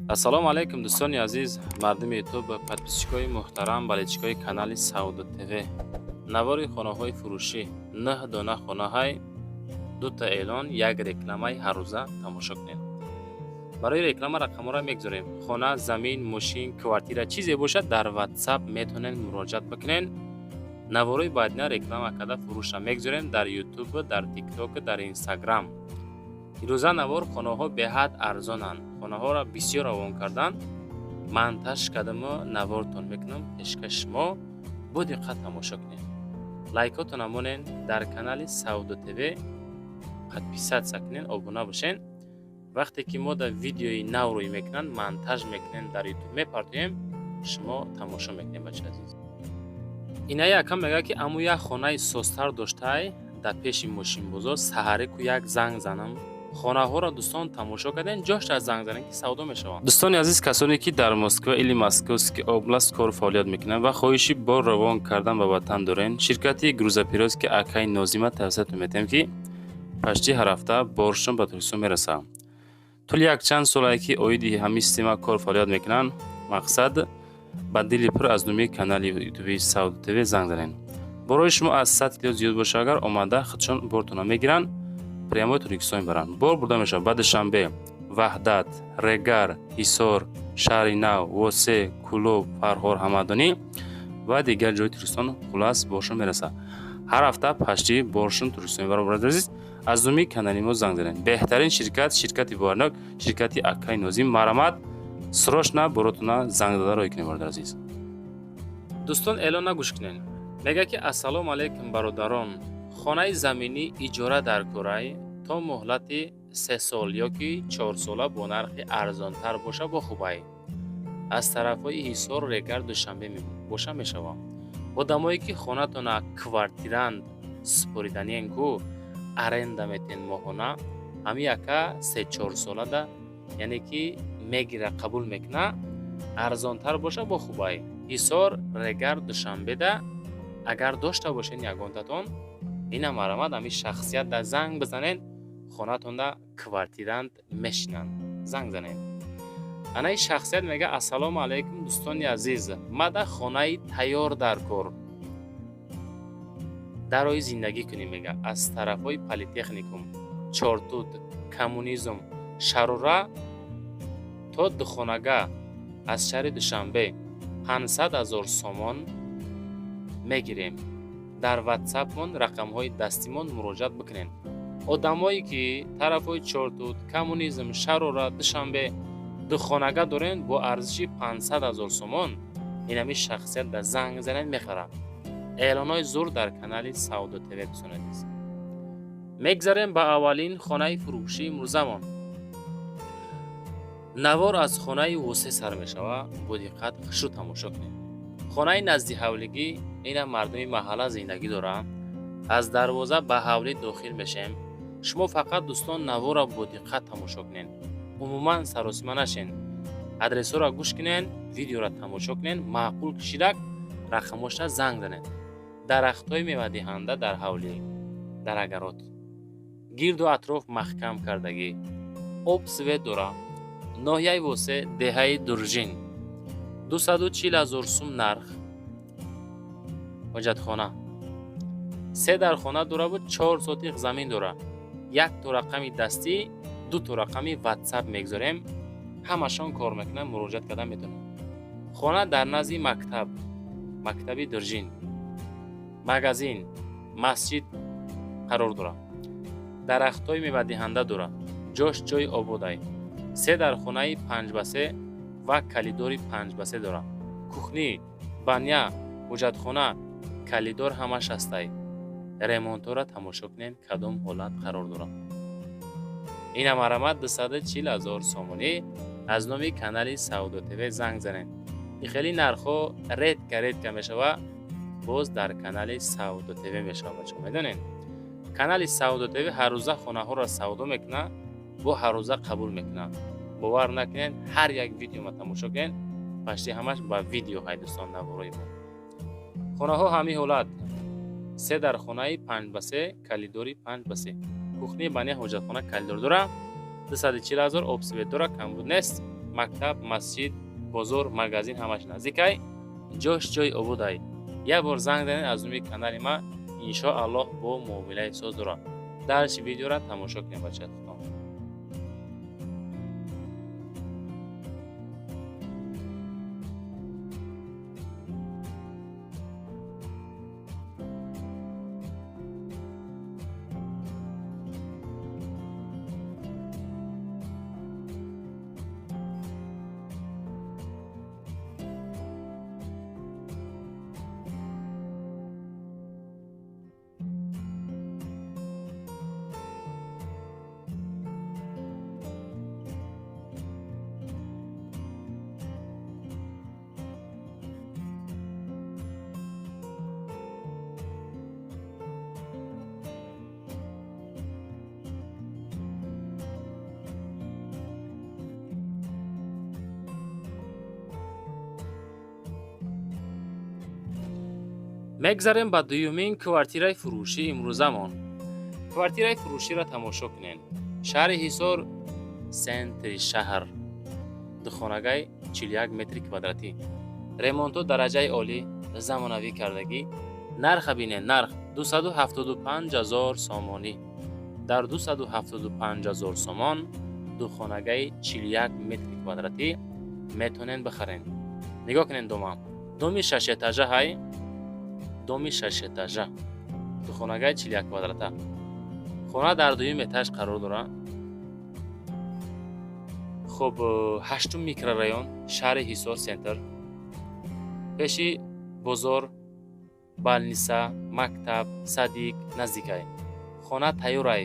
Ассалому алайкум, дӯстони азиз, мардуми Ютуб, подписчикои муҳтарам, болельщикои канали Савдо ТВ. Навори хонаҳои фурӯшӣ, нӯҳ дона хонаҳай, дута эълон, як рекламаи ҳаррӯза тамошо кунед. Барои реклама рақамҳоро мегузорем. Хона, замин, мошин, квартира, чизе бошад, дар Ватсап метавонед муроҷиат бикунед. Наворои баъдина реклама карда фурӯшра мегузорем дар Ютуб, дар Тикток, дар Инстаграм. Ирӯза навор хонаҳо беҳад арзонанд. Хонаҳоро бисёр равон кардан, монтаж кардаму навортон мекунам пешкаши шумо. Бо диққат тамошо кунед, лайкотона монен, дар канали Савдо ТВ подписаться кунен, обуна бошен. Вақте ки мо дар видеои нав рӯй мекунанд, монтаж мекунем, дар Ютуб мепартоем, шумо тамошо мекунед. Бача азиз, инаи акам мегӯяд, ки аму як хонаи созтар доштаи дар пеши мошинбозор. Саҳареку як занг занам. Хонаҳоро, дӯстон, тамошо кардем, ҷошта занг занем, ки савдо мешаванд. Дӯстони азиз, касоне ки дар Москва или Московский область кору фаъолият мекунанд ва хоҳиши бор равон кардан ба ватан дорен, ширкати грузоперевозки акаи Нозима тавсиятон метиҳем, ки почти ҳар ҳафта боршон ба Тоҷикистон мерасад. Тӯли якчанд солае ки оиди ҳамин система кор фаъолият мекунанд. Мақсад, ба дили пур аз номи канали Ютуби Савдо ТВ занг занед. Борои шумо аз 100 кило зиёд боша агар, омада худшон бортона мегиранд, прямой Тоҷикистон мебаранд. Бор бурда мешавад ба Душанбе, Ваҳдат, Регар, Ҳисор, Шаҳри Нав, Восе, Кӯлоб, Фархор, Ҳамадонӣ ва дигар ҷои Тоҷикистон. Хулас, боршон мерасад, ҳар ҳафта почти боршон Тоҷикистон мебаранд. Бародари азиз, аз номи канали мо занг занед. Беҳтарин ширкат, ширкати боварнок, ширкати акаи Нозим. Марҳамат, срочно боротона занг зада рой кунед, бародари азиз. Дӯстон, эълон нагӯш кунед. Мегӯяд, ки ассалому алайкум, бародарон, хонаи заминӣ иҷора дар кӯрай то муҳлати 3 сол ёки 4 сола бо нархи арзонтар боша, бо хубай. Аз тарафҳои Ҳисор, Регар, Душанбе боша мешавад. Одамое ки хонатона квартирант супориданиен ку, аренда метиҳен моҳона, ҳами яка се-чорсолада, яъне ки мегира, қабул мекуна, арзонтар боша, бо хубай. Ҳисор, Регар, Душанбеда агар дошта бошед ягонтатон, ина марҳамат, ҳами шахсият да занг бизанед, хонатонда квартирант мешинанд, занг занед. Анаи шахсият мега: «Ассалому алайкум, дӯстони азиз, мада хонаи тайёр дар кор, дарои зиндагӣ кунем», мега. Аз тарафҳои Политехникум, Чортут, Коммунизм, Шарора то духонага аз шаҳри Душанбе 500 000 сомон мегирем. Дар Ватсапмон рақамҳои дастимон муроҷиат бикунед. Одамое ки тарафҳои Чортут, Коммунизм, Шарора, Душанбе духонага дорен бо арзиши 500 000 сомон, инами шахсият да занг занед, мехарад. Эълонҳои зур дар канали Савдо ТВ. Дӯстони азиз, мегзарем ба аввалин хонаи фурӯшии имрӯзамон. Навор аз хонаи Восе сар мешавад. Бо диққат хушрӯ тамошо кунед. Хонаи назди ҳавлигӣ, ина мардуми маҳалла зиндагӣ доранд. Аз дарвоза ба ҳавлӣ дохил мешем. Шумо фақат, дӯстон, наворро бо диққат тамошо кунед, умуман саросима нашен, адресҳоро гӯш кунед, видеоро тамошо кунед, маъқул кишидак рақамошра занг занед. Дарахтҳои мевадиҳанда дар ҳавлӣ, дар огород, гирду атроф маҳкам кардагӣ, об, свет дора. Ноҳияи Восе, деҳаи Дуржин, 240 000 сум нарх. Ҳоҷатхона, се дархона дора буд, 4 сотих замин дора. Як то рақами дастӣ, ду то рақами Ватсап мегузорем, ҳамашон кор мекунанд, муроҷиат карда метавонанд. Хона дар назди мактаб, мактаби Дуржин, магазин, масҷид қарор дорад. Дарахтҳои мевадиҳанда дорад. Ҷош ҷои ободай. Се дархонаи 5 ба 3 ва калидори 5 ба 3 дорад. Кухня, баня, ҳоҷатхона, калидор ҳамаш ҳастай. Ремонтҳоро тамошо кунед, кадом ҳолат қарор дорад. Ина марҳамат, 240 000 сомонӣ. Аз номи канали Савдо ТВ занг занед. Ин хеле нархҳо редко, редко мешавад, боз дар канали Савдо ТВ мешавад. Бачаҳо, медонед, канали Савдо ТВ ҳаррӯза хонаҳоро савдо мекунад, бо ҳаррӯза қабул мекунад. Бовар накунед, ҳар як видеома тамошо кунед, почти ҳамаш ба видео ҳай, дӯстон, наворои мо. Хонаҳо ҳамин ҳолат: се дархонаи 5 ба 3, калидори 5 ба 3, кухня, баня, ҳоҷатхона, калидор дора. 240 000, об, свет дора, камбуд нест. Мактаб, масҷид, бозор, магазин ҳамаш наздикай. Ҷош ҷои ободай. Як бор занг занед аз номи канали ма, иншоаллоҳ бо муомилаи соз дорад. Дарси видеора тамошо кунед, бачаи худтон. Мегзарем ба дуюмин квартираи фурӯшии имрӯзамон. Квартираи фурӯширо тамошо кунед. Шаҳри Ҳисор, центри шаҳр. Духонагай 41 метри квадратӣ. Ремонто дараҷаи олӣ, замонавӣ кардагӣ. Нарха бинед, нарх 275 000 сомонӣ. Дар 275 000 сомон духонагаи 41 метри квадратӣ метонед бихаред. Нигоҳ кунед дома. Доми шашэтажа ҳай. Доми шашэтажа. Духонагаи 41 квадрата. Хона дар дуюм этаж қарор дорад. Хоб, ҳаштум микрорайон, шаҳри Ҳисор центр. Пеши бозор, больница, мактаб, садик наздикай. Хона тайёрай.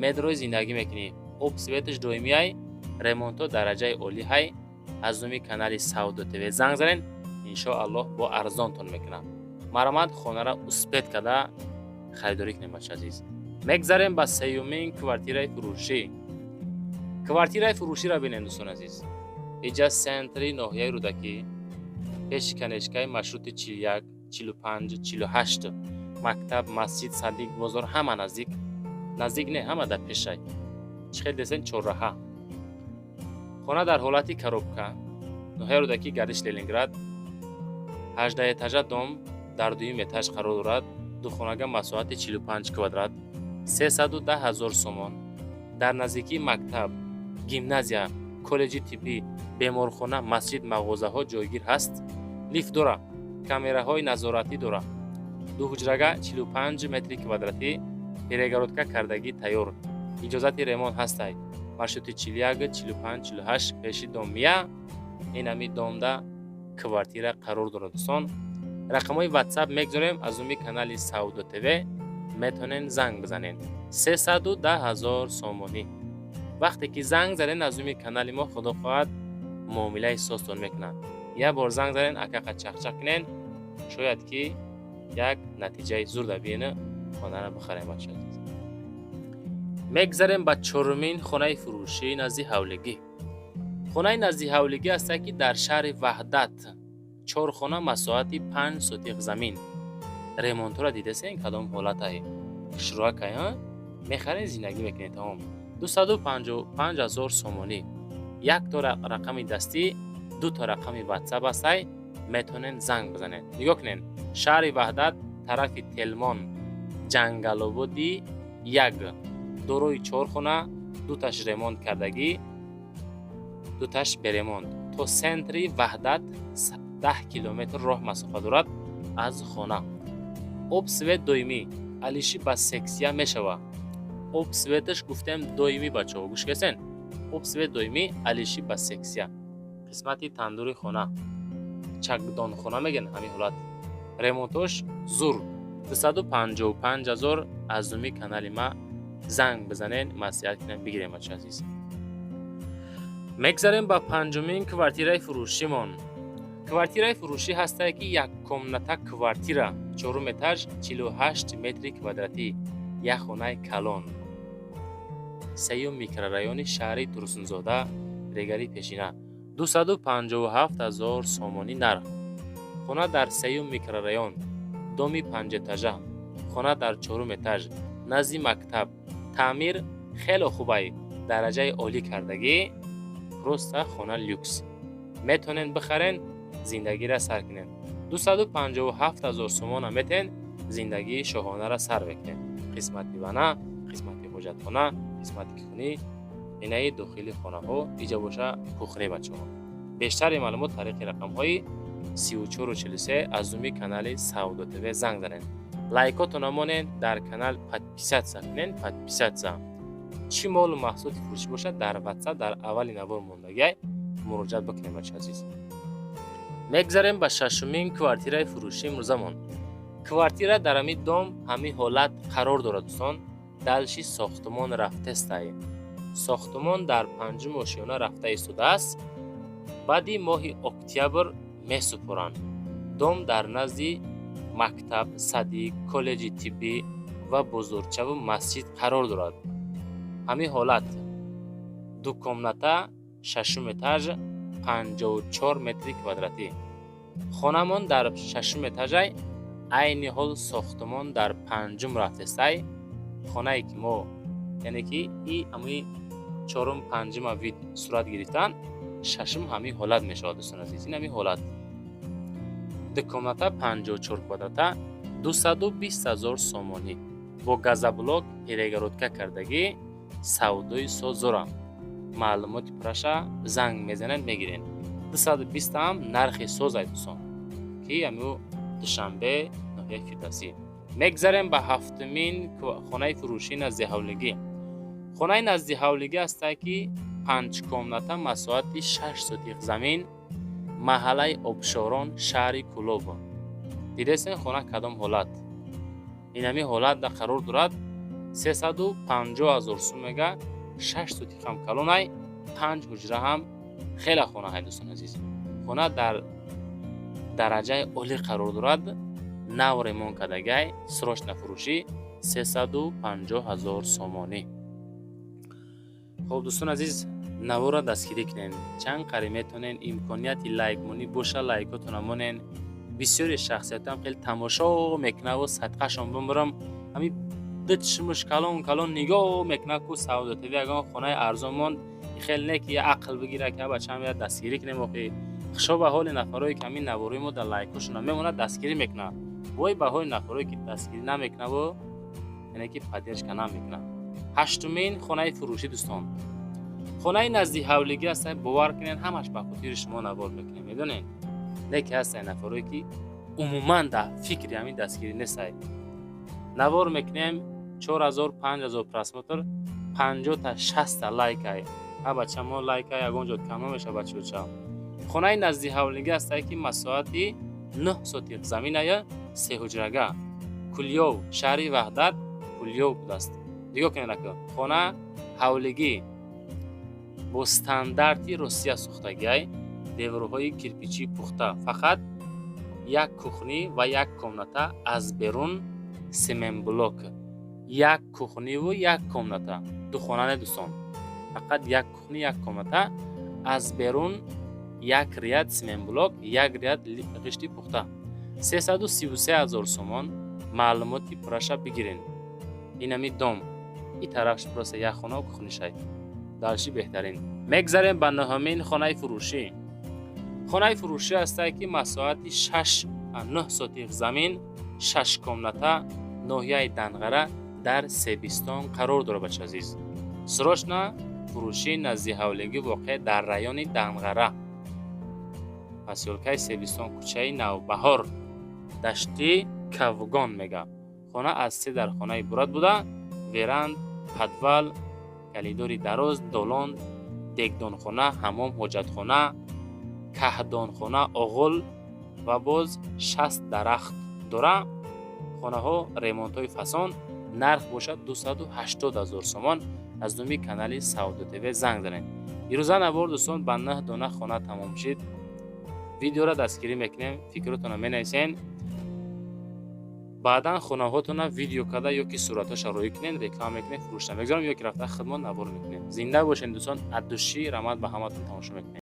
Медрои зиндагӣ мекунӣ. Об светаш доимиай, ремонто дараҷаи олӣ ҳай. Аз номи канали Савдо ТВ занг занед, иншоаллоҳ бо арзонтон мекунам. Марамат хонара успеть карда харидорӣ кунем, бача азиз. Мегзарем ба сеюмин квартираи фурӯшӣ. Квартираи фурӯширо бинем, дӯстони азиз. Иҷа центри ноҳияи Рӯдакӣ, пеши конечкаи маршрути 41, 45, 48. Мактаб, масҷид, садик, бозор ҳама наздик. Наздик не, ҳама дар пешай. Чӣ хел десен чорраҳа. Хона дар ҳолати коробка. Ноҳияи Рӯдакӣ, гардиш Ленинград. 18 этажа дом дар дуюм этаж қарор дорад. Духонага масоҳати 45 квадрат, 310 000 сомон. Дар наздикии мактаб, гимназия, коллеҷи тиббӣ, беморхона, масҷид, мағозаҳо ҷойгир ҳаст. Лифт дора, камераҳои назоратӣ дора. Дуҳуҷрага 45 метри квадратӣ, перегородка кардагӣ тайёр. Иҷозати ремонт ҳастай. Маршрути 41, 45, 48 пеши домия. Инами домда квартира қарор дорад, дӯстон. Рақамҳои WhatsApp мегузорем аз номи канали Савдо ТВ, метавонед занг бизанед. 310 000 сомонӣ. Вақте ки занг занед аз номи канали мо, худо хоҳад муомилаи созтон мекунад. Як бор занг занед, акақа чақчақ кунед, шояд ки як натиҷаи зур да биёна хонара бихарем, бача азиз. Мегзарем ба чорумин хонаи фурӯшии назди ҳавлигӣ. Хонаи назди ҳавлигӣ ҳастад, ки дар шаҳри Ваҳдат, чор хона, масоҳати 5 сотиқ замин. Ремонтҳоро дидасен, кадом ҳолатай? Хушрӯакай, ҳа? Мехаред, зиндагӣ мекунед, тамом. 255 000 сомонӣ. Як то рақами дастӣ, ду то рақами WhatsApp ҳастай, метавонед занг бизанед. Нигоҳ кунед, шаҳри Ваҳдат, тарафи Телмон, Ҷангалободи як, дорои чор хона, дуташ ремонт кардагӣ, дуташ беремонт. То центри Ваҳдат 10 километр роҳ масофа дорад аз хона. Об свет доимӣ, алиши ба сексия мешавад. Об светаш гуфтем доимӣ, бачаҳо, гӯш кесен. Об свет доимӣ, алиши ба сексия. Қисмати тандури хона, чакдонхона мегӯянд ҳамин ҳолат. Ремонтош зур. 255 000. Аз номи канали ма занг бизанед, маслиҳат кунем, бигирем, бача азиз. Мегзарем ба панҷумин квартираи фурӯшимон. Квартираи фурӯшӣ ҳастае, ки як комната квартира, чорум этаж, 48 метри квадратӣ, як хонаи калон. Сеюм микрорайони шаҳри Турсунзода, регари пешина. 257 000 сомонӣ нарх. Хона дар сеюм микрорайон, доми панҷэтажа, хона дар чорум этаж, назди мактаб. Таъмир хеле хубай, дараҷаи олӣ кардагӣ. Просто хона люкс, метонен бихарен, зиндагира сар кунен. 257 ҳазор сомона метен, зиндагии шоҳонара сар мекунед. Қисмати ванна, қисмати ҳоҷатхона, қисмати кухни, инаи дохили хонаҳо, иҷа боша кухни, бачаҳо. Бештари маълумот тариқи рақамҳои 3443 аз думи канали Савдо ТВ занг занед. Лайкотона монед, дар канал подписаться кунед, подписаться. Чӣ молу маҳсулоти фурӯшӣ бошад, дар Ватсап дар аввали навор мондагиай, муроҷиат бикунед, бача азиз. Мегзарем ба шашумин квартираи фурӯшии имрӯзамон. Квартира дар ҳамин дом ҳамин ҳолат қарор дорад, дӯстон. Дальше сохтумон рафтестай. Сохтумон дар панҷум ошёна рафта истодааст, баъди моҳи октябр месупоранд. Дом дар назди мактаб, садик, коллеҷи тиббӣ ва бозорчаву масҷид қарор дорад. Ҳамин ҳолат ду комната, шашум этаж, 54 метри квадратӣ. Хонамон дар шашум этажай, айни ҳол сохтумон дар панҷум рафтестай. Хонае ки мо, яъне ки и ҳамои чорум, панҷума вид сурат гирифтан, шашум ҳамин ҳолат мешавад, дӯстон азиз. Ин ҳамин ҳолат ду комната, 54 квадрата, 220 ҳазор сомонӣ, бо газоблок, перегородка кардагӣ, савдои созора. Маълумоти пурраша занг мезанед, мегиред. 220 ҳам нархи созай, дӯстон, ки ҳамю Душанбе, ноҳияи Фирдавсӣ. Мегзарем ба ҳафтумин хонаи фурӯшии назди ҳавлигӣ. Хонаи назди ҳавлигӣ ҳастае, ки панҷ комната, масоҳати 6 сотих замин, маҳаллаи Обшорон, шаҳри Кӯлоб. Дидесен, хона кадом ҳолат? Инами ҳолат да қарор дорад. 350 ҳазор сум мега, 6 сотих ҳам калонай, панҷ ҳуҷра ҳам, хеле хона ҳай, дӯстон азиз. Хона дар дараҷаи олӣ қарор дорад, нав ремонт кардагай, срочно фурӯшӣ, 350 ҳазор сомонӣ. Хоб, дӯстон азиз, наворро дастгирӣ кунед чанд қари метавонед. Имконияти лайкмонӣ боша, лайкотона монен. Бисёри шахсиятам хеле тамошо мекунаву садқашон бимирам, ҳамин ду чишмуш калон калон нигоҳ мекунад, ку Савдо ТВ ягон хонаи арзон монд. Хеле не ки ақл бигира, ки бачаам я дастгирӣ кунем. Охи, хушо ба ҳоли нафарое ки ҳамин наворои мо дар лайкошона мемонад, дастгирӣ мекунад. Вой ба ҳоли нафарое ки дастгирӣ намекунаву, яъне ки поддержка намекунад. Ҳаштумин хонаи фурӯшӣ, дӯстон, хонаи назди ҳавлигӣ аст. Бовар кунед, ҳамаш ба хотири шумо навор мекунем, медонед, не ки ҳастае нафарое ки умуман дар фикри ҳамин дастгирӣ нестай. Навор мекунем, 4000, 5000 просмотр, 50-та, 60-та лайкай. Ҳа, бача, мо лайка ягон ҷо кам намеша, бачаоча. Хонаи назди ҳавлигӣ ҳастае, ки масоҳати 9 сотих заминая, сеҳуҷрага, Кулёв, шаҳри Ваҳдат, Кулёв будааст. Нигоҳ кунед, ака, хона ҳавлигӣ бо стандарти Россия сохтагиай, деворҳои кирпичии пухта, фақат як кухни ва як комната аз берун семенблок. Як кухниву як комната, ду хона не, дӯстон, фақат як кухни, як комната, аз берун як ряд семенблок, як ряд ғишти пухта, 333 ҳазор сомон. Маълумоти пурраша бигирен. Инами дом и тарафш просто як хона, кухнишай, дальше беҳтарин. Мегзарем ба нӯҳумин хонаи фурӯшӣ. Хонаи фурӯшӣ ҳастае, ки масоҳати шаш нӯҳ сотих замин, шаш комната, ноҳияи Данғара, дар Себистон қарор дорад, бача азиз. Срочно фурӯшӣ, назди ҳавлигӣ, воқеъ дар райони Данғара, посёлкаи Себистон, кӯчаи Навбаҳор, дашти Кавгон мега. Хона аз се дархона иборат буда, веранда, подвал, калидори дароз, долон, дегдонхона, ҳамом, ҳоҷатхона, каҳдонхона, оғул ва боз 60 дарахт дора. Хонаҳо ремонтҳои фасон, нарх бошад 280 ҳазор сомон. Аз номи канали Савдо ТВ занг занед. Ирӯза навор, дӯстон, ба нӯҳ дона хона тамом шид. Видеоро дастгирӣ мекунем, фикротонро менависен, баъдан хонаҳотона видео карда ё ки суратҳоша роӣ кунен, реклама мекунем, фурӯшта мегузорем ё ки рафта худмон навор мекунем. Зинда бошед, дӯстон, от души раҳмат ба ҳаматон, тамошо мекунем.